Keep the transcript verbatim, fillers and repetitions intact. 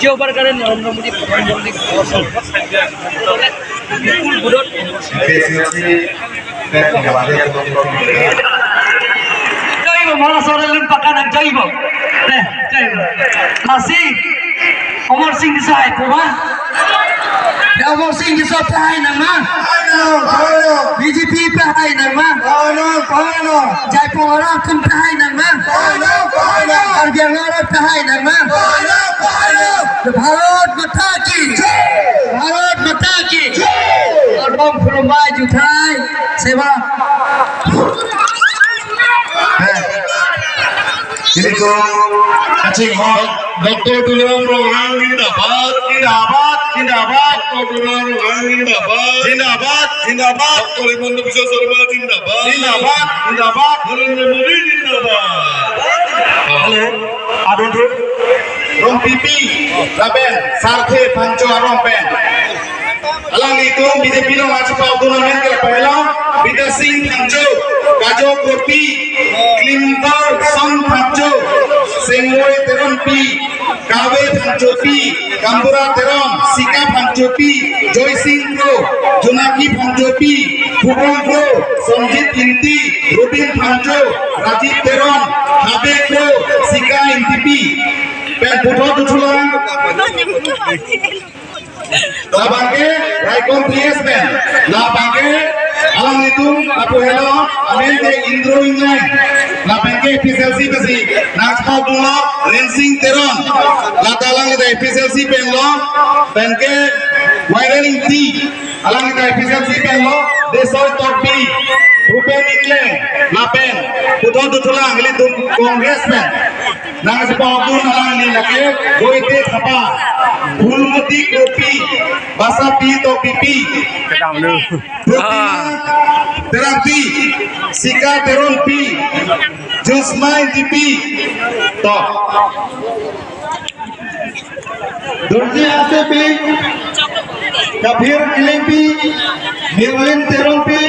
দ্বিতীয়বাৰ কাৰণে নৰেন্দ্ৰ মোদী প্ৰধানমন্ত্ৰী হ'ব। বিপুল ভোটত। Joibo, mala sore lun pakan ang joibo. Deh, joibo. Lasi, Amarsing Tisso hai po ma? Ya, Amarsing Tisso pehai nang ma? Pehai nang, pehai nang. B J P pehai nang ma? Pehai nang, pehai nang. Jaipong arat atum pehai nang ma? Pehai nang, pehai nang. Karbi Anglong arat pehai nang ma? Pehai nang, pehai nang. Bharat Mata ki jai! Bharat Mata ki jai! Kardom, khulumbai, juthai, seva. Ini ko kachinghon. Doctor Tuliram Ronghang zindabad, zindabad, zindabad. Doctor Tuliram Ronghang zindabad, zindabad, zindabad. Doctor Himanta Biswa Sarma zindabad, zindabad, zindabad. Narendra Modi zindabad. Hello, adon tu. Rongpipi, lapen Sarthe Phangcho arong pen. Alanglitum B J P along achipa-okdun amen ke lapu helo: Bidya Sing Phangcho, Kajo Kropi, Klimparson Phangcho, Sengroi Teronpi, Kave Phangchopi, Kambura Teron, Sika Phangchopi, Joysing Kro, Jonaki Phangchopi, Phubong Kro, Sonjit Ingti, Rubin Phangcho, Rajib Teron, Habe Kro, Sika Ingtipi. Pen puthot duthulang. Labangke Raikom P S pen. Labangke alanglitum lapu helo, amen ke Indro Ingleng. Lapenke A P H L C pensi nangchepok dolo Rensing Teron. Lata alanglitum A P H L C penlo, penke Viral Ingti. Alanglitum A P H L C penlo Desoi Tokbi, Bhupen Ingleng. Lapen puthot duthulang ilitum Congress pen. Nangchepok dun alangli lake Goite Thapa, Phulmoti Kropi, Basapi Tokbipi, Kedam lu. Prabina Terangpi, Sika Teronpi, Jusma Ingtipi. To. Dorji Asepi, Kabir Kilingpi, Mirlin Teronpi,